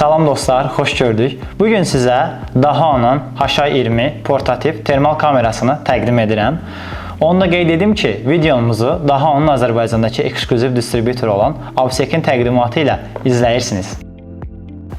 Salam dostlar, xoş gördük. Bu gün sizə Dahua'nın HI20 portativ termal kamerasını təqdim edirəm. Onu da qeyd edim ki, videomuzu Dahua'nın Azərbaycandakı ekskluziv distributoru olan Avsekin təqdimatı ilə izləyirsiniz.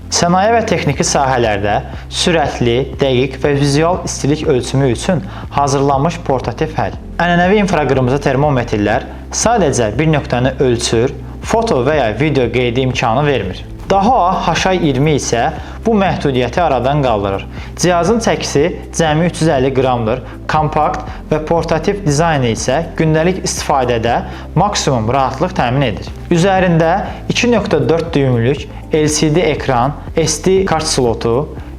Sənaye və texniki sahələrdə sürətli, dəqiq və vizual istilik ölçümü üçün hazırlanmış portativ həll. Ənənəvi infraqırmızı termometrlər sadəcə bir nöqtəni ölçür, foto və ya video qeydi imkanı vermir. Dahua HI20 isə bu məhdudiyyəti aradan qaldırır. Cihazın çəkisi cəmi 350 qramdır, kompakt və portativ dizaynı isə gündəlik istifadədə maksimum rahatlıq təmin edir. Üzərində 2.4 düyümlük LCD ekran, SD kart slotu,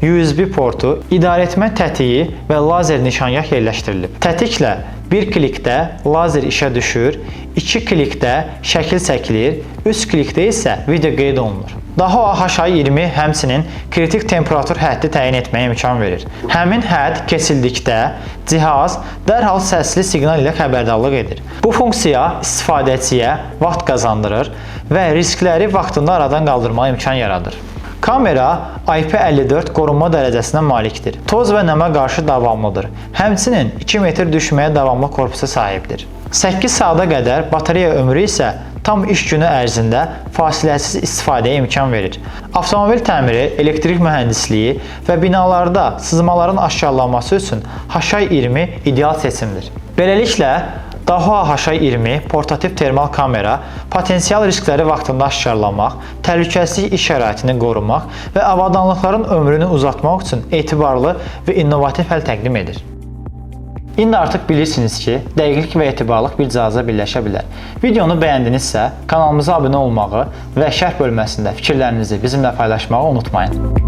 USB portu, idarəetmə tətiyi və lazer nişangah yerləşdirilib. Tətiklə bir klikdə lazer işə düşür, iki klikdə şəkil çəkilir, üç klikdə isə video qeyd olunur. Dahua HI20 həmçinin kritik temperatur həddi təyin etməyə imkan verir. Həmin hədd keçildikdə cihaz dərhal səsli siqnal ilə xəbərdarlıq edir. Bu funksiya istifadəçiyə vaxt qazandırır və riskləri vaxtında aradan qaldırmağa imkan yaradır. Kamera IP54 qorunma dərəcəsinə malikdir. Toz və nəmə qarşı davamlıdır. Həmçinin 2 metr düşməyə davamlı korpusa sahibdir. 8 saata qədər batareya ömrü isə tam iş günü ərzində fasiləsiz istifadəyə imkan verir. Avtomobil təmiri, elektrik mühəndisliyi və binalarda sızmaların aşkarlanması üçün HI20 ideal seçimdir. Beləliklə, Dahua HI20 portativ termal kamera potensial riskləri vaxtında aşkarlamaq, təhlükəsizlik iş şəraitini qorumaq və avadanlıqların ömrünü uzatmaq üçün etibarlı və innovativ həll təqdim edir. İndi artıq bilirsiniz ki, dəqiqlik və etibarlılıq bir cihaza birləşə bilər. Videonu bəyəndinizsə, kanalımıza abunə olmağı və şərh bölməsində fikirlərinizi bizimlə paylaşmağı unutmayın.